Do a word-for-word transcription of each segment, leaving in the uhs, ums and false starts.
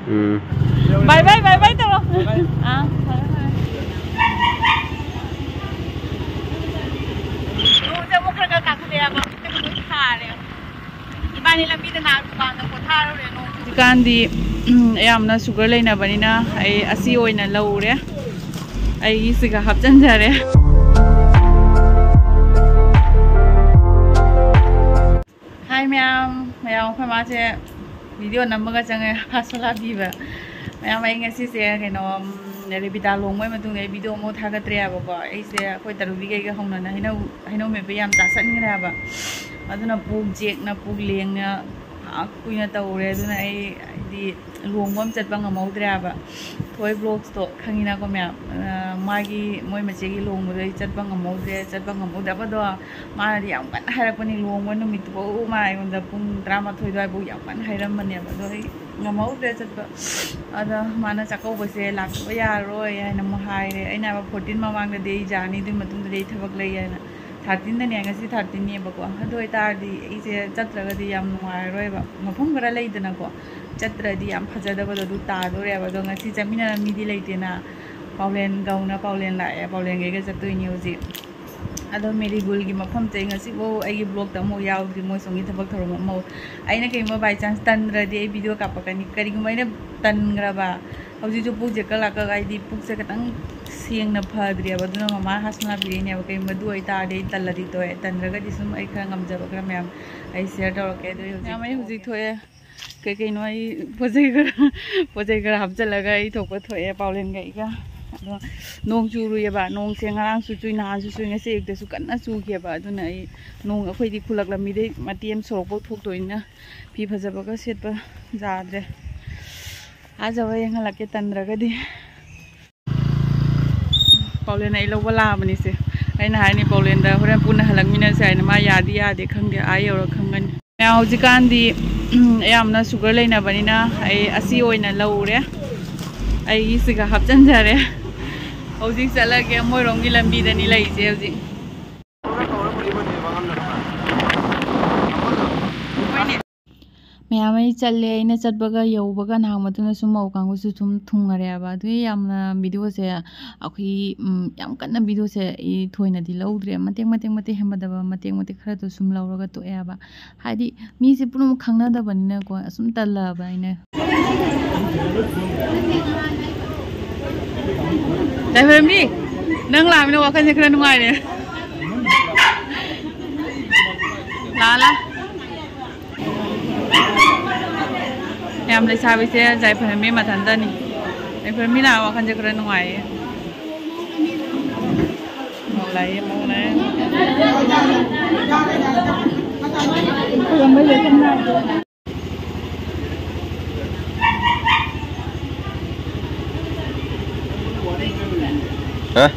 ꯎꯝ꯫ ꯕꯥꯏ ꯕꯥꯏ, ꯕꯥꯏ ꯕꯥꯏ ꯇꯧꯔꯣ꯫ ꯑꯥ, ꯐꯔꯦ, ꯐꯔꯦ꯫ ꯅꯣꯡꯁꯦ ꯑꯃꯨꯛ ꯈꯔ ꯈꯔ ꯇꯥꯈꯠꯂꯛꯑꯦꯕ꯫ ꯍꯧꯖꯤꯛꯇꯤ ꯐꯖꯅ ꯁꯥꯔꯦ꯫ ꯏꯕꯥꯅꯤ ꯂꯝꯕꯤꯗ ꯉꯥꯏꯍꯥꯛ ꯗꯨꯀꯥꯟꯗ ꯄꯣꯊꯥꯔꯨꯔꯦ ꯅꯣꯡ ꯆꯨꯕ꯫ ꯍꯧꯖꯤꯛꯀꯥꯟꯗꯤ, ꯎꯝ, ꯑꯌꯥꯝꯕꯅ ꯁꯨꯒꯔ ꯂꯩꯅꯕꯅꯤꯅ ꯑꯩ ꯑꯁꯤ ꯑꯣꯏꯅ ꯂꯧꯔꯦ꯫ ꯑꯩꯒꯤꯁꯤꯒ ꯍꯥꯞꯆꯤꯟꯖꯔꯦ꯫ ꯍꯥꯏ ꯃꯌꯥꯝ, ꯃꯌꯥꯝ ꯑꯩꯈꯣꯏ ꯃꯥꯁꯦ ꯚꯤꯗꯤꯑꯣ ꯅꯝꯃꯒ ꯆꯪꯉꯦ, ꯐꯥꯁꯣꯂꯥ ꯄꯤꯕ꯫ ꯃꯌꯥꯝ ꯑꯩ ꯉꯁꯤꯁꯦ ꯀꯩꯅꯣ, ꯎꯝ, ꯔꯦꯕꯤꯇꯥ ꯂꯨꯍꯣꯡꯕꯩ ꯃꯇꯨꯡꯗ ꯑꯩ ꯚꯤꯗꯤꯑꯣ ꯑꯃꯨꯛ ꯊꯥꯒꯠꯇ꯭ꯔꯦ ꯍꯥꯏꯕꯀꯣ꯫ ꯑꯩꯁꯦ ꯑꯩꯈꯣꯏ ꯇꯔꯨꯕꯤꯈꯩꯒ ꯍꯧꯅꯅ ꯍꯩꯅꯧ, ꯍꯩꯅꯧ ꯃꯦꯠꯄ ꯌꯥꯝ ꯆꯥꯁꯟꯈ꯭ꯔꯦ ꯍꯥꯏꯕ꯫ ꯑꯗꯨꯅ ꯄꯨꯛ ꯖꯦꯛꯅ ꯄꯨꯛ ꯂꯦꯡꯅ ꯉꯥꯏꯍꯥꯛ ꯀꯨꯏꯅ ꯇꯧꯔꯦ꯫ ꯑꯗꯨꯅ ꯑꯩ ꯍꯥꯏꯗꯤ ꯂꯨꯍꯣꯡꯕ ꯑꯃ ꯆꯠꯄ ꯉꯝꯍꯧꯗ꯭ꯔꯦ ꯍꯥꯏꯕ꯫ ꯊꯣꯏ ꯕ꯭ꯂꯣꯛꯁꯇꯣ ꯈꯪꯉꯤꯅꯀꯣ ꯃꯌꯥꯝ, ꯑ, ꯃꯥꯒꯤ, ꯃꯣꯏ ꯃꯆꯦꯒꯤ ꯂꯨꯍꯣꯡꯕꯗꯣ ꯑꯩ ꯆꯠꯄ ꯉꯝꯍꯧꯗ꯭ꯔꯦ꯫ ꯆꯠꯄ ꯉꯝꯍꯧꯗꯕꯗꯣ ꯃꯥꯅꯗꯤ ꯌꯥꯝ ꯀꯟꯅ ꯍꯥꯏꯔꯛꯄꯅꯤ꯫ ꯂꯨꯍꯣꯡꯕ ꯅꯨꯃꯤꯠꯇꯨꯐꯥꯎ ꯃꯥ ꯑꯩꯉꯣꯟꯗ ꯄꯨꯡ ꯇꯔꯥꯃꯥꯊꯣꯏ ꯑꯗꯨꯋꯥꯏꯐꯥꯎ ꯌꯥꯝ ꯀꯟꯅ ꯍꯥꯏꯔꯝꯕꯅꯦꯕ꯫ ꯑꯗꯣ ꯑꯩ ꯉꯝꯍꯧꯗ꯭ꯔꯦ ꯆꯠꯄ꯫ ꯑꯗ ꯃꯥꯅ ꯆꯥꯛꯀꯧꯕꯁꯦ ꯂꯥꯛꯇꯕ ꯌꯥꯔꯔꯣꯏ ꯍꯥꯏꯅ ꯑꯃꯨꯛ ꯍꯥꯏꯔꯦ꯫ ꯑꯩꯅ ꯍꯥꯏꯕ, "ꯐꯣꯔꯇꯤꯟ ꯃꯃꯥꯡꯗꯗꯤ ꯑꯩ ꯌꯥꯅꯤ, ꯑꯗꯨꯒꯤ ꯃꯇꯨꯡꯗꯗꯤ ꯑꯩ ꯊꯕꯛ ꯂꯩ" ꯍꯥꯏꯅ꯫ ꯊꯥꯔꯇꯤꯟꯗꯅꯦ, ꯉꯁꯤ ꯊꯥꯔꯇꯤꯟꯅꯦꯕꯀꯣ꯫ ꯑꯗꯨ ꯑꯣꯏꯇꯥꯔꯗꯤ ꯑꯩꯁꯦ ꯆꯠꯇ꯭ꯔꯒꯗꯤ ꯌꯥꯝ ꯅꯨꯡꯉꯥꯏꯔꯔꯣꯏꯕ꯫ ꯃꯐꯝ ꯈꯔ ꯂꯩꯗꯅꯀꯣ, ꯆꯠꯇ꯭ꯔꯗꯤ ꯌꯥꯝ ꯐꯖꯗꯕꯗꯣ ꯑꯗꯨ ꯇꯥꯗꯣꯔꯦꯕ꯫ ꯑꯗꯣ ꯉꯁꯤ ꯆꯠꯃꯤꯟꯅꯅꯕ ꯃꯤꯗꯤ ꯂꯩꯇꯦꯅ꯫ ꯄꯥꯎꯂꯦꯟ ꯒꯧꯅ ꯄꯥꯎꯂꯦꯟ ꯂꯥꯛꯑꯦ, ꯄꯥꯎꯂꯦꯟꯒꯩꯒ ꯆꯠꯇꯣꯏꯅꯤ ꯍꯧꯖꯤꯛ꯫ ꯑꯗꯣ ꯃꯦꯔꯤꯒꯣꯜꯒꯤ ꯃꯐꯝꯁꯦ ꯑꯩ ꯉꯁꯤꯐꯥꯎ ꯑꯩꯒꯤ ꯕ꯭ꯂꯣꯛꯇ ꯑꯃꯨꯛ ꯌꯥꯎꯗ꯭ꯔꯤ, ꯃꯣꯏ ꯁꯣꯝꯒꯤ ꯊꯕꯛ ꯊꯧꯔꯝ ꯑꯃ꯫ ꯑꯩꯅ ꯀꯩꯒꯨꯝꯕ by chance ꯇꯟꯗ꯭ꯔꯗꯤ ꯑꯩ ꯚꯤꯗꯤꯑꯣ ꯀꯥꯞꯄꯛꯀꯅꯤ꯫ ꯀꯔꯤꯒꯨꯝꯕ ꯑꯩꯅ ꯇꯟꯈ꯭ꯔꯕ, ꯍꯧꯖꯤꯛꯁꯨ ꯄꯨꯛꯁꯦ ꯀꯛꯂꯛꯀꯒ ꯍꯥꯏꯗꯤ ꯄꯨꯛꯁꯦ ꯈꯤꯇꯪ ꯁꯦꯡꯅ ꯐꯗ꯭ꯔꯤꯑꯕ꯫ ꯑꯗꯨꯅ ꯃꯃꯥ ꯍꯥꯁꯅꯥ ꯄꯤꯔꯛꯏꯅꯦꯕ꯫ ꯀꯩꯒꯨꯝꯕ ꯑꯗꯨ ꯑꯣꯏꯇꯥꯔꯗꯤ ꯑꯩ ꯇꯜꯂꯗꯤ ꯇꯣꯛꯑꯦ, ꯇꯟꯗ꯭ꯔꯒꯗꯤ ꯁꯨꯝ ꯑꯩ ꯈꯔ ꯉꯝꯖꯕ ꯈꯔ ꯃꯌꯥꯝ ꯑꯩ ꯁꯤꯌꯔ ꯇꯧꯔꯛꯀꯦ꯫ ꯑꯗꯨ ꯍꯧꯖꯤꯛ ꯃꯌꯥꯝ ꯑꯩ ꯍꯧꯖꯤꯛ ꯊꯣꯛꯑꯦ꯫ ꯀꯩ ꯀꯩꯅꯣ ꯑꯩ ꯄꯣꯠ ꯆꯩ ꯈꯔ, ꯄꯣꯠ ꯆꯩ ꯈꯔ ꯍꯥꯞꯆꯤꯜꯂꯒ ꯑꯩ ꯊꯣꯛꯄ ꯊꯣꯛꯑꯦ ꯄꯥꯎꯂꯦꯟꯒ ꯑꯩꯒ꯫ ꯑꯗꯣ ꯅꯣꯡ ꯆꯨꯔꯨꯏꯌꯦꯕ꯫ ꯅꯣꯡꯁꯦ ꯉꯔꯥꯡꯁꯨ ꯆꯨꯏ, ꯅꯍꯥꯟꯁꯨ ꯆꯨꯏ, ꯉꯁꯤ ꯑꯌꯨꯛꯇꯁꯨ ꯀꯟꯅ ꯆꯨꯈꯤꯑꯕ꯫ ꯑꯗꯨꯅ ꯑꯩ ꯅꯣꯡ, ꯑꯩꯈꯣꯏꯗꯤ ꯈꯨꯜꯂꯛ ꯂꯝꯕꯤꯗꯩ ꯃꯇꯦꯛ ꯑꯃ ꯁꯣꯔꯣꯛꯐꯥꯎ ꯊꯣꯛꯇꯣꯏꯅꯤꯅ ꯐꯤ ꯐꯖꯕꯒ ꯁꯦꯠꯄ ꯌꯥꯗ꯭ꯔꯦ꯫ ꯑꯥ ꯌꯧꯔ ꯌꯦꯡꯍꯜꯂꯛꯀꯦ ꯇꯟꯗ꯭ꯔꯒꯗꯤ꯫ ꯄꯥꯎꯂꯦꯟ ꯑꯩ ꯂꯧꯕ ꯂꯥꯛꯑꯕꯅꯤꯁꯦ꯫ ꯑꯩꯅ ꯍꯥꯏꯅꯤ ꯄꯥꯎꯂꯦꯟꯗ ꯍꯣꯔꯦꯟ ꯄꯨꯟꯅ ꯍꯜꯂꯛꯃꯤꯟꯅꯁꯦ ꯍꯥꯏꯅ꯫ ꯃꯥ ꯌꯥꯗꯤ ꯌꯥꯗꯦ ꯈꯪꯗꯦ, ꯑꯥ ꯌꯧꯔ ꯈꯪꯒꯅꯤ꯫ ꯃꯌꯥꯝ ꯍꯧꯖꯤꯛꯀꯥꯟꯗꯤ, ꯎꯝ, ꯑꯌꯥꯝꯕꯅ ꯁꯨꯒꯔ ꯂꯩꯅꯕꯅꯤꯅ ꯑꯩ ꯑꯁꯤ ꯑꯣꯏꯅ ꯂꯧꯔꯦ꯫ ꯑꯩꯒꯤꯁꯤꯒ ꯍꯥꯞꯆꯤꯟꯖꯔꯦ꯫ ꯍꯧꯖꯤꯛ ꯆꯠꯂꯒꯦ꯫ ꯃꯣꯏꯔꯣꯝꯒꯤ ꯂꯝꯕꯤꯗꯅꯤ ꯂꯩꯔꯤꯁꯦ ꯍꯧꯖꯤꯛ꯫ ꯍꯣꯏꯅꯦ꯫ ꯃꯌꯥꯝ ꯑꯩ ꯆꯠꯂꯦ꯫ ꯑꯩꯅ ꯆꯠꯄꯒ ꯌꯧꯕꯒ ꯅꯍꯥꯛ ꯃꯇꯨꯡꯗ ꯁꯨꯝ ꯃꯧ ꯀꯥꯡꯕꯨꯁꯨ ꯁꯨꯝ ꯊꯨꯡꯉꯔꯦꯕ꯫ ꯑꯗꯨꯒꯤ ꯌꯥꯝꯅ ꯚꯤꯗꯤꯑꯣꯁꯦ ꯑꯩꯈꯣꯏ, ꯎꯝ, ꯌꯥꯝ ꯀꯟꯅ ꯚꯤꯗꯤꯑꯣꯁꯦ ꯑꯩ ꯊꯣꯏꯅꯗꯤ ꯂꯧꯗ꯭ꯔꯦ꯫ ꯃꯇꯦꯛ ꯃꯇꯦꯛ ꯃꯇꯦꯛ ꯍꯦꯟꯕꯗꯕ ꯃꯇꯦꯛ ꯃꯇꯦꯛ ꯈꯔꯗꯣ ꯁꯨꯝ ꯂꯧꯔꯒ ꯇꯣꯛꯑꯦꯕ꯫ ꯍꯥꯏꯗꯤ ꯃꯤꯁꯦ ꯄꯨꯝꯅꯃꯛ ꯈꯪꯅꯗꯕꯅꯤꯅꯀꯣ, ꯑꯁꯨꯝ ꯇꯜꯂꯛꯑꯕ ꯑꯩꯅ꯫ ꯌꯥꯏꯐꯔꯦꯝꯕꯤ, ꯅꯪ ꯂꯥꯛꯑꯃꯤꯅ ꯋꯥꯈꯜꯁꯦ ꯈꯔ ꯅꯨꯡꯉꯥꯏꯔꯦ꯫ ꯂꯥꯛꯑꯣ, ꯂꯥꯛꯑꯣ꯫ ꯌꯥꯝ ꯂꯩꯁꯥꯕꯤꯁꯦ ꯌꯥꯏꯐꯔꯦꯝꯕꯤ ꯃꯊꯟꯇꯅꯤ꯫ ꯌꯥꯏꯐꯔꯦꯝꯕꯤ ꯂꯥꯛꯑ ꯋꯥꯈꯜꯁꯦ ꯈꯔ ꯅꯨꯡꯉꯥꯏꯌꯦ꯫ ꯑꯃꯨꯛ ꯂꯥꯛꯑꯦ, ꯑꯃꯨꯛ ꯂꯥꯛꯑꯦ꯫ ꯍꯥ?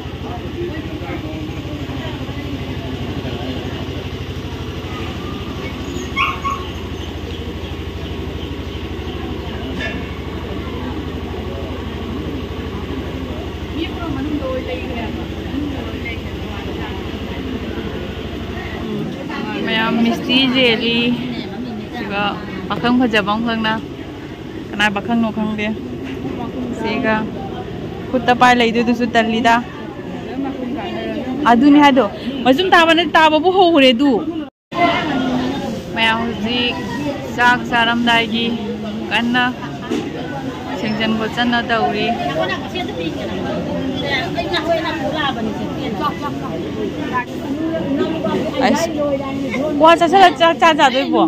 ꯃꯌꯥꯝ ꯃꯤꯁꯇꯤ ꯖꯦꯜꯂꯤ꯫ ꯁꯤꯒ ꯄꯥꯈꯪ ꯐꯖꯕ ꯑꯃꯈꯛꯅ, ꯀꯅꯥ ꯄꯥꯈꯪꯅꯣ ꯈꯪꯗꯦ꯫ ꯁꯤꯒ ꯈꯨꯠꯇ ꯄꯥꯏ ꯂꯩꯗꯣꯏꯗꯨꯁꯨ ꯇꯜꯂꯤꯗ꯫ ꯑꯗꯨꯅꯤ ꯍꯥꯏꯗꯣ, ꯃꯆꯨꯝ ꯇꯥꯕ ꯅꯠꯇꯦ, ꯇꯥꯕꯕꯨ ꯍꯧꯈ꯭ꯔꯦ ꯑꯗꯨ꯫ ꯃꯌꯥꯝ ꯍꯧꯖꯤꯛ ꯆꯥꯛ ꯆꯥꯔꯝꯗꯥꯏꯒꯤ ꯀꯟꯅ ꯁꯦꯡꯖꯟ ꯈꯣꯠꯆꯟꯅ ꯇꯧꯔꯤ꯫ ꯑꯁ, ꯀ꯭ꯋꯥ ꯆꯥꯁꯜꯂ ꯆꯥꯛ ꯆꯥ ꯆꯥꯗꯣꯏꯕꯣ?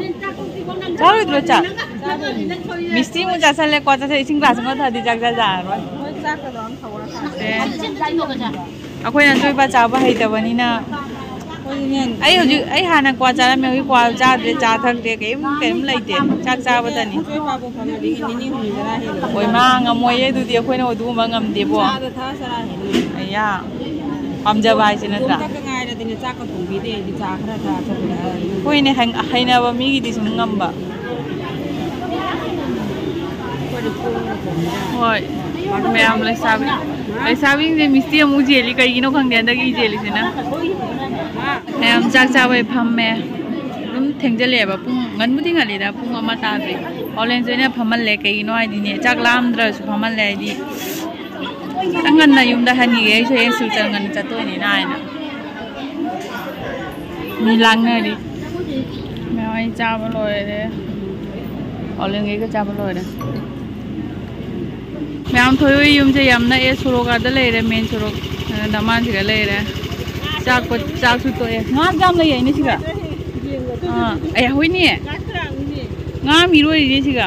ꯆꯥꯔꯣꯏꯗ꯭ꯔꯣ ꯆꯥꯛ? ꯃꯤꯁꯇꯤ ꯑꯃꯨꯛ ꯆꯥꯁꯜꯂꯦ, ꯀ꯭ꯋꯥ ꯆꯥꯁꯜꯂꯦ, ꯏꯁꯤꯡ ꯒ꯭ꯂꯥꯁ ꯑꯃ ꯊꯛꯑꯗꯤ ꯆꯥꯛ ꯆꯥ ꯆꯥꯔꯔꯣꯏ꯫ ꯁꯦ꯫ ꯑꯩꯈꯣꯏꯅ ꯑꯆꯣꯏꯄ ꯆꯥꯕ ꯍꯩꯇꯕꯅꯤꯅ꯫ ꯑꯩ ꯍꯧꯖꯤꯛ, ꯑꯩ ꯍꯥꯟꯅ ꯀ꯭ꯋꯥ ꯆꯥꯔꯝꯃꯦ, ꯍꯧꯖꯤꯛ ꯀ꯭ꯋꯥ ꯆꯥꯗ꯭ꯔꯦ, ꯆꯥ ꯊꯛꯇ꯭ꯔꯦ, ꯀꯩꯝ, ꯀꯩꯝ ꯂꯩꯇꯦ꯫ ꯆꯥꯛ ꯆꯥꯕꯗꯅꯤ꯫ ꯍꯣꯏ, ꯃꯥ ꯉꯝꯃꯣꯏꯌꯦ ꯑꯗꯨꯗꯤ, ꯑꯩꯈꯣꯏꯅ ꯑꯗꯨꯒꯨꯝꯕ ꯉꯝꯗꯦꯕꯣ꯫ ꯑꯌꯥ, ꯄꯥꯝꯖꯕ ꯍꯥꯏꯁꯦ ꯅꯠꯇ꯭ꯔꯥ? ꯍꯣꯏꯅꯦ, ꯍꯩ-, ꯍꯩꯅꯕ ꯃꯤꯒꯤꯗꯤ ꯁꯨꯝ ꯉꯝꯕ꯫ ꯍꯣꯏ, ꯃꯌꯥꯝ ꯂꯩꯁꯥꯕꯤ, ꯂꯩꯁꯥꯕꯤꯁꯤꯡꯁꯦ ꯃꯤꯁꯇꯤ ꯑꯃꯨꯛ ꯆꯦꯜꯂꯤ꯫ ꯀꯩꯒꯤꯅꯣ ꯈꯪꯗꯦ ꯍꯟꯗꯛꯀꯤ ꯆꯦꯜꯂꯤꯁꯤꯅ꯫ ꯃꯌꯥꯝ ꯆꯥꯛ ꯆꯥꯕꯩ ꯐꯝꯃꯦ꯫ ꯑꯗꯨꯝ ꯊꯦꯡꯖꯜꯂꯛꯑꯦꯕ ꯄꯨꯡ ꯉꯟꯕꯨꯗꯤ ꯉꯜꯂꯤꯗ, ꯄꯨꯡ ꯑꯃ ꯇꯥꯗ꯭ꯔꯤ꯫ ꯑꯣꯂꯦꯟꯁ ꯑꯣꯏꯅ ꯐꯝꯍꯜꯂꯦ꯫ ꯀꯩꯒꯤꯅꯣ ꯍꯥꯏꯗꯤꯅꯦ, ꯆꯥꯛ ꯂꯥꯝꯗ꯭ꯔꯁꯨ ꯐꯝꯍꯜꯂꯦ, ꯍꯥꯏꯗꯤ ꯈꯤꯇꯪ ꯉꯟꯅ ꯌꯨꯝꯗ ꯍꯟꯈꯤꯒꯦ꯫ ꯑꯩꯁꯨ ꯍꯌꯦꯡ ꯁꯤꯜꯆꯔ ꯉꯟꯅ ꯆꯠꯇꯣꯏꯅꯤꯅ ꯍꯥꯏꯅ꯫ ꯃꯤ ꯂꯥꯡꯅꯔꯤ꯫ ꯃꯌꯥꯝ ꯑꯩ ꯆꯥꯕ ꯂꯣꯏꯔꯦ꯫ ꯑꯣꯂꯦꯟꯒꯩꯒ ꯆꯥꯕ ꯂꯣꯏꯔꯦ꯫ ꯃꯌꯥꯝ ꯊꯣꯏ ꯍꯣꯏ ꯌꯨꯝꯁꯦ ꯌꯥꯝ ꯅꯛꯑꯦ, ꯁꯣꯔꯣꯛ ꯑꯥꯗ ꯂꯩꯔꯦ, ꯃꯦꯟ ꯁꯣꯔꯣꯛ, ꯑ, ꯗꯃꯥꯟꯁꯤꯒ ꯂꯩꯔꯦ꯫ ꯆꯥꯛꯄ-, ꯆꯥꯛꯁꯨ ꯇꯣꯛꯑꯦ꯫ ꯉꯥ ꯌꯥꯝ ꯂꯩ ꯍꯥꯏꯅꯦ ꯁꯤꯒ꯫ ꯑꯥ, ꯑꯦ, ꯍꯣꯏꯅꯦ꯫ ꯉꯥ ꯃꯤꯔꯣꯏꯔꯤꯅꯦ ꯁꯤꯒ꯫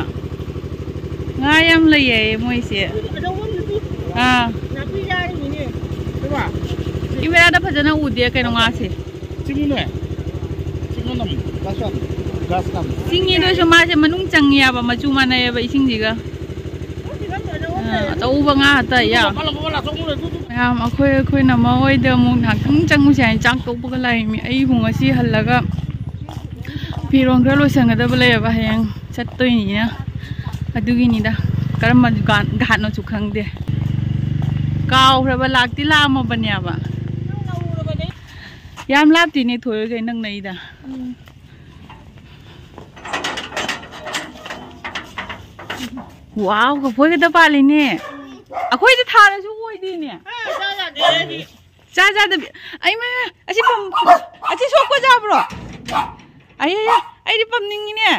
ꯉꯥ ꯌꯥꯝ ꯂꯩ ꯍꯥꯏꯌꯦ ꯃꯣꯏꯁꯦ꯫ ꯑꯥ꯫ ꯀꯦꯃꯦꯔꯥꯗ ꯐꯖꯅ ꯎꯗꯦ ꯀꯩꯅꯣ ꯉꯥꯁꯦ꯫ ꯆꯤꯡꯉꯨꯅꯦ꯫ ꯆꯤꯡꯉꯨꯅꯝ꯫ ꯒ꯭ꯔꯥꯁ ꯀꯥꯞ꯫ ꯒ꯭ꯔꯥꯁ ꯀꯥꯞ꯫ ꯆꯤꯡꯉꯤ, ꯑꯗꯨ ꯑꯣꯏꯔꯁꯨ ꯃꯥꯁꯦ ꯃꯅꯨꯡ ꯆꯪꯉꯦꯕ, ꯃꯆꯨ ꯃꯥꯟꯅꯩꯌꯦꯕ ꯏꯁꯤꯡꯁꯤꯒ꯫ ꯑ, ꯑꯆꯧꯕ ꯉꯥ ꯉꯥꯛꯇ ꯌꯥ꯫ ꯃꯌꯥꯝ, ꯑꯩꯈꯣꯏ, ꯑꯩꯈꯣꯏꯅ ꯃꯣꯏꯗ ꯑꯃꯨꯛ ꯉꯥꯏꯍꯥꯛꯇꯪ ꯆꯪꯉꯨꯁꯦ ꯍꯥꯏꯅ ꯆꯥꯛ ꯇꯣꯛꯄꯒ ꯂꯥꯛꯏꯃꯤ꯫ ꯑꯩꯕꯨ ꯉꯁꯤ ꯍꯜꯂꯒ ꯐꯤꯔꯣꯜ ꯈꯔ ꯂꯣꯏꯁꯟꯒꯗꯕ ꯂꯩꯌꯦꯕ, ꯍꯌꯦꯡ ꯆꯠꯇꯣꯏꯅꯤꯅ꯫ ꯑꯗꯨꯒꯤꯅꯤꯗ꯫ ꯀꯔꯝꯕ ꯗꯨꯀꯥꯟ ꯘꯥꯠꯅꯣꯁꯨ ꯈꯪꯗꯦ꯫ ꯀꯥꯎꯈ꯭ꯔꯕ, ꯂꯥꯛꯇꯤ ꯂꯥꯛꯑꯝꯃꯕꯅꯦꯕ꯫ ꯌꯥꯝ ꯂꯥꯞꯇꯦꯅꯦ ꯊꯣꯏꯔꯒ ꯅꯪ ꯅꯩꯗ꯫ ꯎꯝ꯫ ꯋꯥꯎ, ꯀꯐꯣꯏ ꯈꯛꯇ ꯄꯥꯜꯂꯤꯅꯦ꯫ ꯑꯩꯈꯣꯏꯗ ꯊꯥꯔꯁꯨ ꯑꯣꯏꯗꯦꯅꯦ꯫ ꯆꯥ ꯆꯥꯗꯕꯤ꯫ ꯑꯩ ꯃꯥ, ꯑꯁꯤ ꯄꯝ-, ꯑꯁꯤ ꯁꯣꯛꯄ ꯆꯥꯕ꯭ꯔꯣ? ꯑꯩ, ꯑꯩ, ꯑꯩꯗꯤ ꯄꯝꯅꯤꯡꯉꯤꯅꯦ꯫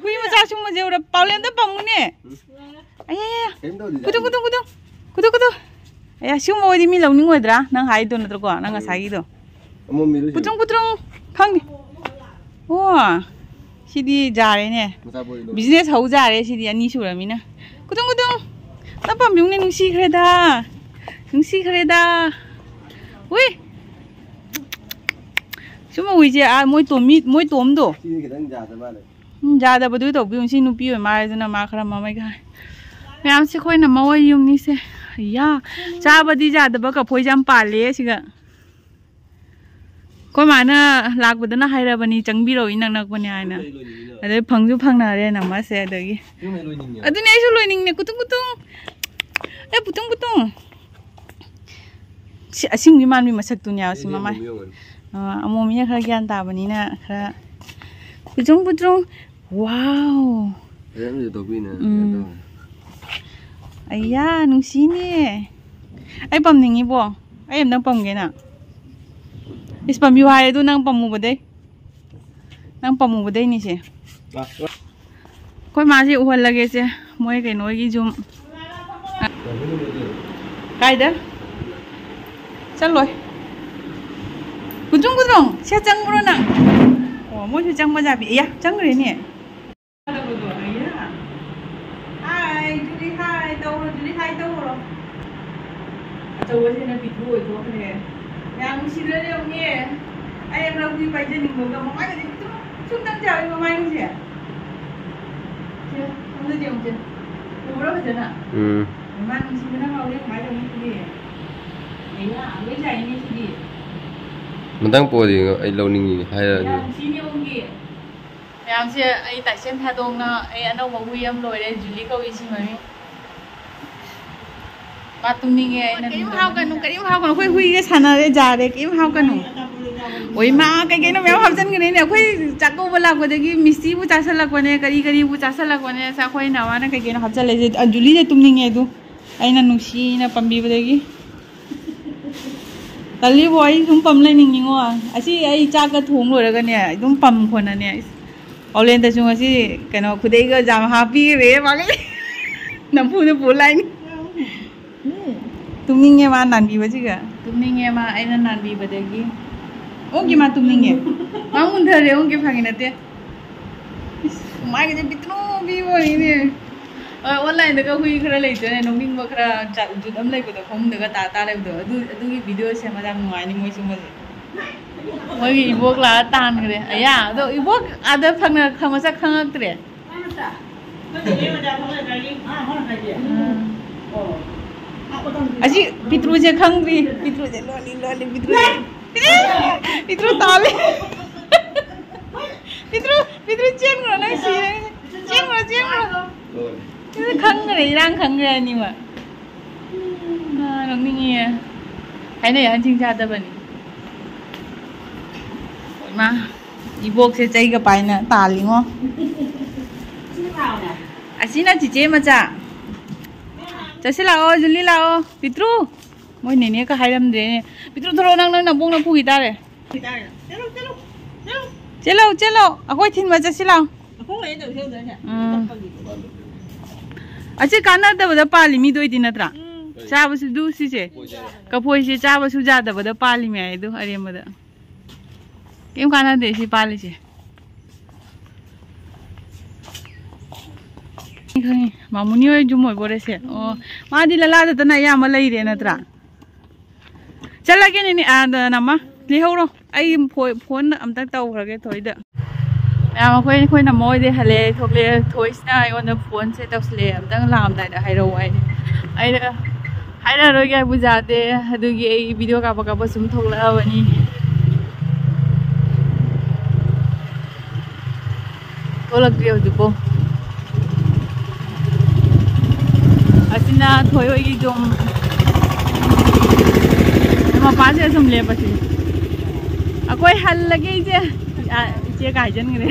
ꯍꯨꯏ ꯃꯆꯥ ꯁꯨꯝꯕꯁꯦ ꯎꯔ ꯄꯥꯎꯂꯦꯟꯗ ꯄꯝꯃꯨꯅꯦ꯫ ꯑꯩ, ꯑꯩ, ꯑꯩ꯫ ꯀꯩꯝ ꯇꯧꯗꯦꯗ꯫ ꯀꯨꯇꯨ, ꯀꯨꯇꯨ, ꯀꯨꯇꯨ꯫ ꯀꯨꯇꯨ, ꯀꯨꯇꯨ꯫ ꯑꯩ, ꯁꯤꯒꯨꯝꯕ ꯑꯣꯏꯗꯤ ꯃꯤ ꯂꯧꯅꯤꯡꯉꯣꯏꯗ꯭ꯔꯥ? ꯅꯪ ꯍꯥꯏꯗꯣ ꯅꯠꯇ꯭ꯔꯣꯀꯣ? ꯅꯪ ꯉꯁꯥꯏꯒꯤꯗꯣ꯫ ꯑꯃꯣꯝ ꯃꯤꯔꯨ ꯁꯤꯔꯣ? ꯀꯨꯇꯨꯡ, ꯀꯨꯇꯨꯡ꯫ ꯈꯪꯗꯦ꯫ ꯑꯣ꯫ ꯁꯤꯗꯤ ꯌꯥꯔꯦꯅꯦ꯫ ꯃꯆꯥ ꯄꯣꯛꯏꯗꯣ꯫ ꯕꯤꯖꯤꯅꯦꯁ ꯍꯧ ꯌꯥꯔꯦ ꯁꯤꯗꯤ, ꯑꯅꯤ ꯁꯨꯔꯃꯤꯅ꯫ ꯀꯨꯇꯨꯡ, ꯀꯨꯇꯨꯡ꯫ ꯅꯪ ꯄꯥꯝꯕꯤꯌꯨꯅꯦ, ꯅꯨꯡꯁꯤꯈ꯭ꯔꯦꯗ꯫ ꯅꯨꯡꯁꯤꯈ꯭ꯔꯦꯗ꯫ ꯎꯏ꯫ ꯁꯨꯝꯕ ꯎꯏꯁꯦ, ꯑꯥ, ꯃꯣꯏ ꯇꯣꯝꯃꯤ, ꯃꯣꯏ ꯇꯣꯝꯗꯣ꯫ ꯁꯤꯗꯤ ꯈꯤꯇꯪ ꯌꯥꯗ ꯃꯥꯜꯂꯦ꯫ ꯎꯝ, ꯌꯥꯗꯕꯗꯨ ꯇꯧꯕꯤꯌꯨ꯫ ꯁꯤ ꯅꯨꯄꯤ ꯑꯣꯏ ꯃꯥꯜꯂꯦ, ꯑꯗꯨꯅ ꯃꯥ ꯈꯔ ꯃꯃꯩ ꯀꯥꯏ꯫ ꯃꯌꯥꯝꯁꯦ ꯑꯩꯈꯣꯏꯅ ꯃꯑꯣꯏ ꯌꯨꯝꯅꯤꯁꯦ꯫ ꯑꯌꯥ, ꯆꯥꯕꯗꯤ ꯌꯥꯗꯕ ꯀꯐꯣꯏꯁꯦ ꯌꯥꯝ ꯄꯥꯜꯂꯦ ꯁꯤꯒ꯫ ꯑꯩꯈꯣꯏ ꯃꯥꯅ ꯂꯥꯛꯄꯗꯅ ꯍꯥꯏꯔꯕꯅꯤ, "ꯆꯪꯕꯤꯔꯛꯑꯣ, ꯏꯅꯛ ꯅꯛꯄꯅꯦ" ꯍꯥꯏꯅ꯫ ꯑꯗꯩ ꯐꯪꯁꯨ ꯐꯪꯅꯔꯦ ꯅꯝꯃꯁꯦ ꯑꯗꯒꯤ꯫ ꯑꯗꯨꯅꯦ ꯑꯩꯁꯨ ꯂꯣꯏꯅꯤꯡꯉꯦ, ꯀꯨꯇꯨꯡ ꯀꯨꯇꯨꯡ꯫ ꯑꯦ, ꯀꯨꯇꯨꯡ ꯀꯨꯇꯨꯡ꯫ ꯁꯤ ꯑꯁꯤꯡꯕꯤ ꯃꯥꯟꯕꯤ ꯃꯁꯛꯇꯨꯅꯦ ꯁꯤ ꯃꯃꯥꯏ꯫ ꯑꯃꯣꯝ ꯌꯦꯡꯉꯅꯤ꯫ ꯑꯥ, ꯑꯃꯣꯝ ꯃꯤꯅ ꯈꯔ ꯒ꯭ꯌꯥꯟ ꯇꯥꯕꯅꯤꯅ ꯈꯔ ꯄꯨꯗ꯭ꯔꯨꯡ ꯄꯨꯗ꯭ꯔꯨꯡ꯫ Wow. ꯐꯖꯅꯁꯨ ꯇꯧꯕꯤꯅꯦ꯫ ꯎꯝ꯫ ꯑꯩꯌꯥ, ꯅꯨꯡꯁꯤꯅꯦ꯫ ꯑꯩ ꯄꯝꯅꯤꯡꯉꯤꯕꯣ꯫ ꯑꯩ ꯑꯝꯇꯪ ꯄꯝꯒꯦꯅ꯫ ꯏꯁ, ꯄꯝꯕꯤꯌꯨ ꯍꯥꯏꯔꯦ ꯑꯗꯨ ꯅꯪ ꯄꯝꯃꯨꯕꯗꯩ꯫ ꯅꯪ ꯄꯝꯃꯨꯕꯗꯩꯅꯤꯁꯦ꯫ ꯑꯩꯈꯣꯏ ꯃꯥꯁꯦ ꯎꯍꯜꯂꯒꯦꯁꯦ꯫ ꯃꯣꯏ ꯀꯩꯅꯣꯒꯤ ꯌꯨꯝ꯫ ꯀꯥꯏꯗ? ꯆꯠꯂꯣꯏ꯫ ꯀꯨꯗ꯭ꯔꯨꯡ ꯀꯨꯗ꯭ꯔꯨꯡ, ꯁꯦ ꯆꯪꯕ꯭ꯔꯣ ꯅꯪ? ꯑꯣ, ꯃꯣꯏꯁꯨ ꯆꯪꯕ ꯖꯥꯠꯅꯤ꯫ ꯑꯌꯥ, ꯆꯪꯈ꯭ꯔꯦꯅꯦ꯫ ꯍꯥꯏ, ꯖꯨꯂꯤ ꯍꯥꯏ ꯇꯧꯔꯣ, ꯖꯨꯂꯤ ꯍꯥꯏ ꯇꯧꯔꯣ꯫ ꯑꯆꯧꯕꯁꯤꯅ ꯄꯤꯛꯇ꯭ꯔꯨ ꯑꯣꯏꯊꯣꯛꯈ꯭ꯔꯦ꯫ ꯌꯥꯝ ꯅꯨꯡꯁꯤꯗ꯭ꯔꯅꯦ ꯌꯦꯡꯉꯨꯅꯦ꯫ ꯑꯩ ꯑꯉꯛꯄꯤ ꯄꯥꯏꯖꯅꯤꯡꯕꯒ ꯃꯃꯥꯏꯒꯁꯦ ꯄꯤꯛꯇ꯭ꯔꯨ ꯁꯨꯝꯇꯪ ꯆꯥꯎꯋꯤ ꯃꯃꯥꯏꯒꯁꯦ꯫ ꯁꯦ, ꯁꯣꯝꯗ ꯌꯦꯡꯉꯨꯁꯦ꯫ ꯎꯕ꯭ꯔꯣ ꯐꯖꯅ? ꯎꯝ꯫ ꯃꯃꯥꯏ ꯅꯨꯡꯁꯤꯕꯅ ꯉꯥꯎꯔꯦ ꯀꯃꯥꯏꯅ ꯇꯧꯅꯤ ꯁꯤꯗꯤ? ꯑꯩꯅ ꯂꯣꯏ ꯆꯥꯏꯅꯦ ꯁꯤꯗꯤ꯫ ꯃꯊꯪ ꯄꯣꯗꯤ ꯑꯩ ꯂꯧꯅꯤꯡꯉꯤ ꯍꯥꯏꯔꯛꯑꯅꯤ꯫ ꯌꯥꯝ ꯅꯨꯡꯁꯤꯅꯦ ꯌꯦꯡꯉꯨꯒꯤ꯫ ꯃꯌꯥꯝꯁꯦ ꯑꯩ ꯇꯥꯏꯁꯦꯟ ꯊꯥꯗꯣꯛꯅ ꯑꯩ ꯑꯅꯧꯕ ꯍꯨꯏ ꯑꯃ ꯂꯣꯏꯔꯦ, ꯖꯨꯂꯤ ꯀꯧꯏ ꯁꯤ ꯃꯃꯤꯡ꯫ ꯃꯥ ꯇꯨꯝꯅꯤꯡꯉꯦ, ꯑꯩꯅ ꯀꯔꯤꯝ ꯍꯥꯎꯒꯅꯨ, ꯀꯔꯤꯝ ꯍꯥꯎꯒꯅꯨ꯫ ꯑꯩꯈꯣꯏ ꯍꯨꯏꯒ ꯁꯥꯟꯅꯔꯦ, ꯌꯥꯔꯦ, ꯀꯔꯤꯝ ꯍꯥꯎꯒꯅꯨ꯫ ꯑꯣꯏ ꯃꯥ, ꯀꯩ ꯀꯩꯅꯣ ꯃꯌꯥꯝ ꯍꯥꯞꯆꯤꯟꯈ꯭ꯔꯦꯅꯦ꯫ ꯑꯩꯈꯣꯏ ꯆꯥꯛꯀꯧꯕ ꯂꯥꯛꯄꯗꯒꯤ ꯃꯤꯁꯇꯤꯕꯨ ꯆꯥꯁꯜꯂꯛꯄꯅꯦ, ꯀꯔꯤ ꯀꯔꯤꯕꯨ ꯆꯥꯁꯜꯂꯛꯄꯅꯦ꯫ ꯑꯁ, ꯑꯩꯈꯣꯏ ꯅꯋꯥꯅ ꯀꯩ ꯀꯩꯅꯣ ꯍꯥꯞꯆꯜꯂꯦ꯫ ꯑ, ꯖꯨꯂꯤꯁꯦ ꯇꯨꯝꯅꯤꯡꯉꯦ ꯑꯗꯨ ꯑꯩꯅ ꯅꯨꯡꯁꯤꯅ ꯄꯝꯕꯤꯕꯗꯒꯤ꯫ ꯇꯜꯂꯤꯕꯣ, ꯑꯩ ꯁꯨꯝ ꯄꯝ ꯂꯩꯅꯤꯡꯉꯤꯉꯣ꯫ ꯑꯁꯤ ꯑꯩ ꯆꯥꯛꯀ ꯊꯣꯡ ꯂꯣꯏꯔꯒꯅꯦ ꯑꯗꯨꯝ ꯄꯝ ꯈꯣꯠꯅꯅꯦ꯫ ꯑꯣꯂꯦꯟꯗꯁꯨ ꯉꯁꯤ ꯀꯩꯅꯣ ꯈꯨꯗꯩꯒ ꯖꯥꯝ ꯍꯥꯞꯄꯤꯈ꯭ꯔꯦ ꯃꯥꯒꯤ꯫ ꯅꯝꯐꯨꯗ ꯄꯨ ꯂꯥꯛꯏꯅꯤ꯫ ꯎꯝ꯫ ꯇꯨꯝꯅꯤꯡꯉꯦ ꯃꯥ ꯅꯥꯟꯕꯤꯕꯁꯤꯒ꯫ ꯇꯨꯝꯅꯤꯡꯉꯦ ꯃꯥ ꯑꯩꯅ ꯅꯥꯟꯕꯤꯕꯗꯒꯤ꯫ ꯑꯣꯟꯒꯤ ꯃꯥ ꯇꯨꯝꯅꯤꯡꯉꯦ꯫ ꯃꯥ ꯃꯨꯟꯊꯔꯦ, ꯑꯣꯟꯒꯤ ꯐꯥꯒꯤ ꯅꯠꯇꯦ꯫ ꯏꯁ, ꯃꯥꯒꯤꯁꯦ ꯄꯤꯛꯇ꯭ꯔꯨ ꯄꯤꯕ ꯑꯣꯏꯅꯦ꯫ ꯍꯣꯏ, ꯑꯣꯟꯂꯥꯏꯟꯗꯒ ꯍꯨꯏ ꯈꯔ ꯂꯩꯇ꯭ꯔꯅꯦ, ꯅꯣꯛꯅꯤꯡꯕ ꯈꯔ ꯖꯨꯠ ꯑꯃ ꯂꯩꯕꯗꯣ, ꯐꯃꯨꯡꯗꯒ ꯇꯥ ꯇꯥ ꯂꯩꯕꯗꯣ, ꯑꯗꯨ, ꯑꯗꯨꯒꯤ ꯚꯤꯗꯤꯑꯣ ꯁꯦꯝꯃꯗ ꯌꯥꯝ ꯅꯨꯡꯉꯥꯏꯅꯤ ꯃꯣꯏꯁꯨ ꯃꯁꯦ꯫ ꯃꯣꯏꯒꯤ ꯏꯕꯣꯛ ꯂꯥꯛꯑ ꯇꯥꯟꯈ꯭ꯔꯦ꯫ ꯑꯌꯥ, ꯑꯗꯣ ꯏꯕꯣꯛ ꯑꯥꯗ ꯐꯪꯅ-, ꯈ-, ꯃꯁꯛ ꯈꯪꯉꯛꯇ꯭ꯔꯦ꯫ ꯎꯝ꯫ ꯑꯁꯤ ꯄꯤꯇ꯭ꯔꯨꯁꯦ ꯈꯪꯗ꯭ꯔꯤ꯫ ꯄꯤꯇ꯭ꯔꯨꯁꯦ ꯂꯣꯜꯂꯤ, ꯂꯣꯜꯂꯤ, ꯄꯤꯇ꯭ꯔꯨꯁꯦ꯫ ꯄꯤꯇ꯭ꯔꯨ ꯇꯥꯜꯂꯤ꯫ ꯄꯤꯇ꯭ꯔꯨ, ꯄꯤꯇ꯭ꯔꯨ ꯆꯦꯟꯈ꯭ꯔꯣ, ꯅꯪ ꯁꯤꯔꯅꯤ꯫ ꯆꯦꯟꯈ꯭ꯔꯣ, ꯆꯦꯟꯈ꯭ꯔꯣ꯫ ꯈꯪꯈ꯭ꯔꯦ, ꯏꯔꯥꯡ ꯈꯪꯈ꯭ꯔꯦ ꯑꯅꯤꯃꯛ꯫ ꯑꯥ, ꯅꯣꯛꯅꯤꯡꯉꯤꯌꯦ꯫ ꯍꯥꯏꯅꯩ ꯑꯍꯟꯁꯤꯡ ꯆꯥꯗꯕꯅꯤ꯫ ꯏꯃꯥ꯫ ꯏꯕꯣꯛꯁꯦ ꯆꯩꯒ ꯄꯥꯏꯅ ꯇꯥꯜꯂꯤꯉꯣ꯫ ꯑꯁꯤꯅ ꯆꯤꯆꯦ ꯃꯆꯥ꯫ ꯆꯠꯁꯤ ꯂꯥꯛꯑꯣ, ꯖꯨꯂꯤ ꯂꯥꯛꯑꯣ꯫ ꯄꯤꯇ꯭ꯔꯨ, ꯃꯣꯏ ꯅꯦꯅꯦꯒ ꯍꯥꯏꯔꯝꯗ꯭ꯔꯦꯅꯦ꯫ ꯄꯤꯇ꯭ꯔꯨ, ꯊꯣꯔꯛꯑꯣ, ꯅꯪ, ꯅꯪ ꯅꯕꯣꯛꯅ ꯄꯨꯈꯤ ꯇꯥꯔꯦ꯫ ꯆꯦꯜꯂꯣ, ꯆꯦꯜꯂꯣ, ꯆꯦꯜꯂꯣ꯫ ꯆꯦꯜꯂꯣ, ꯆꯦꯜꯂꯣ, ꯑꯩꯈꯣꯏ ꯊꯤꯟꯕ ꯆꯠꯁꯤ ꯂꯥꯛꯑꯣ꯫ ꯎꯝ꯫ ꯑꯁꯤ ꯀꯥꯟꯅꯗꯕꯗ ꯄꯥꯜꯂꯤ ꯃꯤꯗꯣ ꯑꯣꯏꯗꯤ ꯅꯠꯇ꯭ꯔꯥ? ꯎꯝ꯫ ꯆꯥꯕꯁꯨ ꯑꯗꯨ ꯁꯤꯁꯦ꯫ ꯀꯐꯣꯏꯁꯦ ꯆꯥꯕꯁꯨ ꯌꯥꯗꯕꯗ ꯄꯥꯜꯂꯤ ꯃꯌꯥꯏꯗꯣ ꯑꯔꯦꯝꯕꯗ꯫ ꯀꯩꯝ ꯀꯥꯟꯅꯗꯦ ꯁꯤ ꯄꯥꯜꯂꯤꯁꯦ꯫ ꯈꯪꯉꯤ, ꯈꯪꯉꯤ꯫ ꯃꯥꯃꯨꯅꯤ ꯍꯣꯏ ꯌꯨꯝ ꯑꯣꯏꯕꯣꯔꯦ ꯁꯦ꯫ ꯑꯣ, ꯃꯥꯗꯤ ꯂꯂꯥꯗꯇꯅ ꯑꯌꯥꯝꯕ ꯂꯩꯔꯦ ꯅꯠꯇ꯭ꯔꯥ? ꯆꯠꯂꯒꯦꯅꯦ, ꯅꯦ-, ꯑꯥ, ꯅ-, ꯅꯃ꯫ ꯂꯩꯍꯧꯔꯣ꯫ ꯑꯩ ꯐꯣ-, ꯐꯣꯟ ꯑꯝꯇ ꯇꯧꯈ꯭ꯔꯒꯦ ꯊꯣꯏꯗ꯫ ꯃꯌꯥꯝ, ꯑꯩꯈꯣꯏ, ꯑꯩꯈꯣꯏ ꯅꯃ ꯍꯣꯏꯗꯩ ꯍꯜꯂꯛꯑꯦ, ꯊꯣꯛꯂꯛꯑꯦ꯫ ꯊꯣꯏꯁꯤꯅ ꯑꯩꯉꯣꯟꯗ ꯐꯣꯟꯁꯦ ꯇꯧꯁꯤꯜꯂꯛꯑꯦ, "ꯑꯝꯇꯪ ꯂꯥꯛꯑꯝꯗꯥꯏꯗ ꯍꯥꯏꯔꯛꯑꯣ" ꯍꯥꯏꯅꯦ꯫ ꯑꯩꯅ ꯍꯥꯏꯔꯛꯑꯔꯣꯏꯒꯦ ꯍꯥꯏꯕꯨ ꯌꯥꯗꯦ, ꯑꯗꯨꯒꯤ ꯑꯩ ꯚꯤꯗꯤꯑꯣ ꯀꯥꯞꯄ ꯀꯥꯞꯄ ꯁꯨꯝ ꯊꯣꯛꯂꯛꯑꯕꯅꯤ꯫ ꯊꯣꯛꯂꯛꯇ꯭ꯔꯤ ꯍꯧꯖꯤꯛꯄꯨ꯫ ꯑꯁꯤꯅ ꯊꯣꯏ ꯍꯣꯏꯒꯤ ꯌꯨꯝ꯫ ꯃꯄꯥꯁꯦ ꯁꯨꯝ ꯂꯦꯞꯄꯁꯤ꯫ ꯑꯩꯈꯣꯏ ꯍꯜꯂꯒꯦ ꯏꯆꯦ꯫ ꯑ, ꯏꯆꯦꯒ ꯍꯥꯏꯖꯟꯈ꯭ꯔꯦ꯫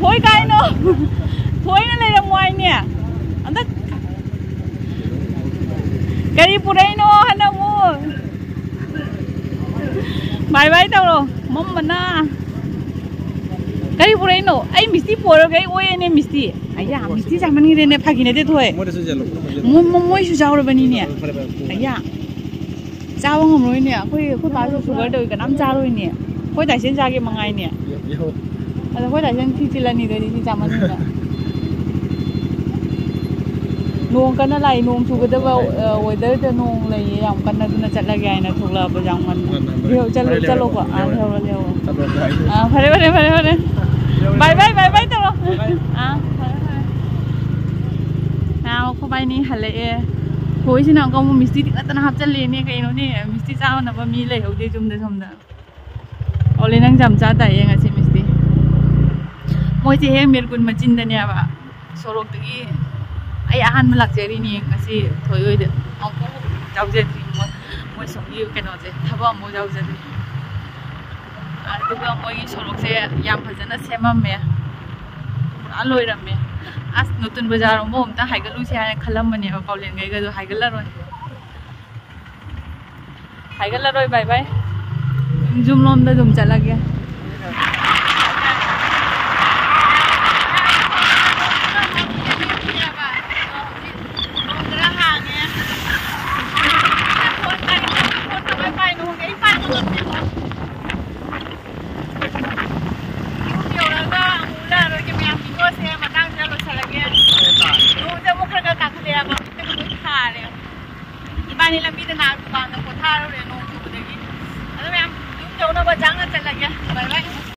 ꯊꯣꯏ ꯀꯥꯏꯅꯣ? ꯊꯣꯏꯅ ꯂꯩꯔꯝꯃꯣ ꯍꯥꯏꯅꯦ꯫ ꯍꯟꯗꯛ ꯀꯔꯤ ꯄꯨꯔꯛꯏꯅꯣ ꯍꯟꯗꯛ ꯑꯃꯨꯛ? ꯕꯥꯏ ꯕꯥꯏ ꯇꯧꯔꯣ꯫ ꯃꯝꯕꯅ꯫ ꯀꯔꯤ ꯄꯨꯔꯛꯏꯅꯣ? ꯑꯩ ꯃꯤꯁꯇꯤ ꯄꯨꯔꯒ ꯑꯩ ꯑꯣꯏꯌꯦꯅꯦ ꯃꯤꯁꯇꯤ꯫ ꯑꯌꯥ, ꯃꯤꯁꯇꯤ ꯆꯥꯃꯟꯈ꯭ꯔꯦꯅꯦ, ꯐꯥꯒꯤ ꯅꯠꯇꯦ ꯊꯣꯏ꯫ ꯃꯣꯏꯗꯁꯨ ꯌꯦꯜꯂꯣ, ꯃꯣꯏꯗꯁꯨ ꯌꯦꯜꯂꯣ꯫ ꯃꯣꯏ-, ꯃꯣꯏ-, ꯃꯣꯏꯁꯨ ꯌꯥꯎꯔꯕꯅꯤꯅꯦ꯫ ꯐꯔꯦ, ꯐꯔꯦ, ꯐꯔꯦ꯫ ꯑꯌꯥ꯫ ꯆꯥꯕ ꯉꯝꯃꯔꯣꯏꯅꯦ꯫ ꯑꯩꯈꯣꯏ, ꯑꯩꯈꯣꯏ ꯄꯥꯁꯨ ꯁꯨꯒꯔ ꯇꯧꯏ, ꯀꯅꯥꯝ ꯆꯥꯔꯣꯏꯅꯦ꯫ ꯑꯩꯈꯣꯏ ꯗꯥꯏꯁꯟ ꯆꯥꯒꯦ ꯃꯉꯥꯏꯅꯦ꯫ Yellow, yellow. ꯑꯗꯣ ꯑꯩꯈꯣꯏ ꯗꯥꯏꯁꯟ ꯊꯤ ꯆꯤꯜꯂꯅꯤ, ꯑꯗꯨꯗꯤ ꯊꯤ ꯆꯥꯃꯟꯗꯅ꯫ ꯅꯣꯡ ꯀꯟꯅ ꯂꯥꯛꯏ, ꯅꯣꯡ ꯆꯨꯒꯗꯕ, ꯑ, ꯋꯦꯗꯔꯗ ꯅꯣꯡ ꯂꯩꯌꯦ ꯌꯥꯝ ꯀꯟꯅ, ꯑꯗꯨꯅ ꯆꯠꯂꯒꯦ ꯍꯥꯏꯅ ꯊꯣꯛꯂꯛꯑꯕ ꯌꯥꯝ ꯉꯟꯅ꯫ ꯉꯟꯅ, ꯉꯟꯅ꯫ ꯂꯩꯍꯧ-, ꯆꯠꯂꯨ, ꯐꯔꯦ, ꯂꯩꯍꯧꯔꯦ, ꯆꯠꯂꯣꯀꯣ꯫ ꯂꯩꯍꯧꯔꯦ, ꯑꯥ, ꯂꯩꯍꯧꯔꯦ꯫ ꯂꯩꯍꯧꯔꯣ, ꯂꯩꯍꯧꯔꯣ꯫ ꯆꯠꯂꯣ, ꯆꯠꯂꯣ꯫ ꯑꯥ, ꯐꯔꯦ, ꯐꯔꯦ, ꯐꯔꯦ, ꯐꯔꯦ꯫ ꯂꯩꯍꯧꯔꯦ꯫ ꯑꯥ, ꯐꯔꯦ, ꯐꯔꯦ꯫ ꯑꯥ, ꯑꯩꯈꯣꯏ ꯕꯥꯏꯅꯤ ꯍꯜꯂꯛꯑꯦ꯫ ꯊꯣꯏꯁꯤꯅ ꯑꯃꯨꯛꯀ ꯑꯃꯨꯛ ꯃꯤꯁꯇꯤ ꯇꯤꯡꯈꯠꯇꯅ ꯍꯥꯞꯆꯜꯂꯦꯅꯦ꯫ ꯀꯩꯅꯣꯅꯦ, ꯃꯤꯁꯇꯤ ꯆꯥꯅꯕ ꯃꯤ ꯂꯩꯍꯧꯗꯦ ꯌꯨꯝꯗ ꯁꯣꯝꯗ꯫ ꯑꯣꯂꯦ, ꯅꯪ ꯌꯥꯝ ꯆꯥ ꯇꯥꯏꯌꯦ ꯉꯁꯤ ꯃꯤꯁꯇꯤ꯫ ꯃꯣꯏꯁꯦ ꯍꯦꯛ ꯃꯤꯔꯒꯨꯟ ꯃꯆꯤꯟꯗꯅꯦꯕ꯫ ꯁꯣꯔꯣꯛꯇꯒꯤ ꯑꯩ ꯑꯍꯥꯟꯕ ꯂꯥꯛꯆꯔꯤꯅꯤ ꯉꯁꯤ ꯊꯣꯏ ꯍꯣꯏꯗ꯫ ꯑꯃꯨꯛꯐꯥꯎ ꯌꯥꯎꯖꯗ꯭ꯔꯤ ꯃꯣꯏ, ꯃꯣꯏ ꯁꯣꯝꯒꯤ ꯀꯩꯅꯣꯁꯦ, ꯊꯕꯛ ꯑꯃꯐꯥꯎ ꯌꯥꯎꯖꯗ꯭ꯔꯤ꯫ ꯑꯗꯨꯒ ꯃꯣꯏꯒꯤ ꯁꯣꯔꯣꯛꯁꯦ ꯌꯥꯝ ꯐꯖꯅ ꯁꯦꯝꯃꯝꯃꯦ, ꯄꯨꯔꯥ ꯂꯣꯏꯔꯝꯃꯦ꯫ ꯑꯁ, ꯅꯨꯇꯨꯟ ꯕꯖꯥꯔ ꯔꯣꯝꯕꯨ ꯑꯝꯇ ꯍꯥꯏꯒꯠꯂꯨꯁꯦ ꯍꯥꯏꯅ ꯈꯜꯂꯝꯕꯅꯦꯕ, ꯄꯥꯎꯂꯦꯟꯈꯩꯒꯗꯣ ꯍꯥꯏꯒꯠꯂꯔꯣꯏ꯫ ꯍꯥꯏꯒꯠꯂꯔꯣꯏ, ꯕꯥꯏ ꯕꯥꯏ꯫ ꯌꯨꯝ ꯂꯣꯝꯗ ꯑꯗꯨꯝ ꯆꯠꯂꯒꯦ꯫ ꯌꯨꯝ ꯌꯧꯔꯒ ꯑꯃꯨꯛ ꯎꯠꯂꯛꯑꯔꯣꯏꯒꯦ ꯃꯌꯥꯝ, ꯚꯤꯗꯤꯑꯣꯁꯦ ꯃꯇꯥꯡꯁꯤꯗ ꯂꯣꯏꯁꯤꯜꯂꯒꯦ꯫ ꯅꯣꯡꯁꯦ ꯑꯃꯨꯛ ꯈꯔ ꯈꯔ ꯇꯥꯈꯠꯂꯛꯑꯦꯕ, ꯂꯣꯏ ꯊꯥꯔꯦ꯫ ꯏꯕꯥꯅꯤ ꯂꯝꯕꯤꯗ ꯅꯍꯥꯟ ꯗꯨꯀꯥꯟꯗ ꯄꯣꯊꯥꯔꯨꯔꯦ ꯅꯣꯡ ꯆꯨꯕꯗꯒꯤ꯫ ꯑꯗꯣ ꯃꯌꯥꯝ, ꯌꯨꯝ ꯌꯧꯅꯕ ꯖꯥꯡꯅ ꯆꯠꯂꯒꯦ꯫ ꯕꯥꯏ ꯕꯥꯏ꯫